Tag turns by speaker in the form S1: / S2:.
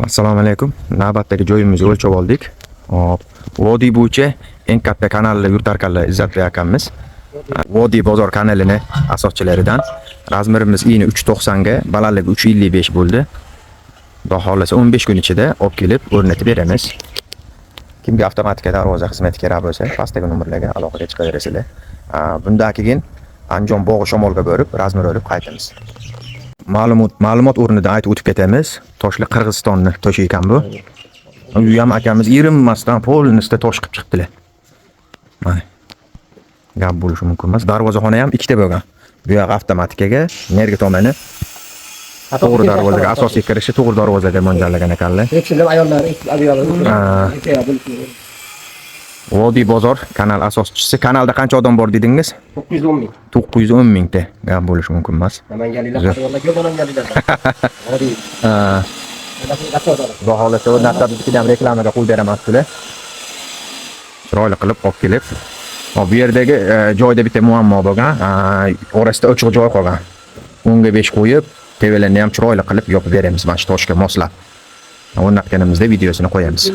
S1: Assalomu alaykum. Navbatdagi joyimizni o'lchab oldik. Hop, Vodiy bo'yicha eng katta kanalni yuritarkanlar Izzatbek akamiz. Vodiy bozor kanalini asoschilaridan. Размер imiz ini 3.90 ga, balandligi 3.55 bo'ldi. Xudo xohlasa 15 kun ichida olib kelib o'rnatib beramiz. Kimga avtomatika darvoza xizmati kerak bo'lsa, pastdagi nomerlarga aloqaga chiqaverasizlar. Bundan keyin Andijon bog'i shamolga borib, размер olib qaytamiz. Ma'lumot o'rnida aytib o'tib ketamiz. Toshli Qirg'izistonni toshi ekan bu. U ham akamiz erinmasdan полностью tosh qilib chiqdilar. Mana. Gap bo'lishi mumkin emas. Darvozaxona ham ikkita bo'lgan. Bu yoq avtomatikaga, nergi tomoni to'g'ri darvozaga, asosiy kirishi to'g'ri darvozaga mo'ljallagan ekanlar.
S2: Hepsini ayollar, ayollar.
S1: Vodiy bozor kanal asoschisi. Kanalda qancha odam bor dedingiz?
S2: 910 ming.
S1: 910 mingta. Gap bo'lishi mumkin emas.
S2: Namanganliklar, ayollar ko'p namanganliklar. Vodiy.
S1: Xudo xohlasa o'rnatib biznikini ham reklamaga qo'yib beraman sizlar. Chiroyli qilib olib kelib. Hop, bu yerdagi joyda bitta muammo bo'lgan. Orasida ochiq joy qolgan. 10 ga 5 qo'yib, tevalarni ham chiroyli qilib yopib beramiz mana shu toshga moslab. O'rnatganimizda videosini qo'yamiz.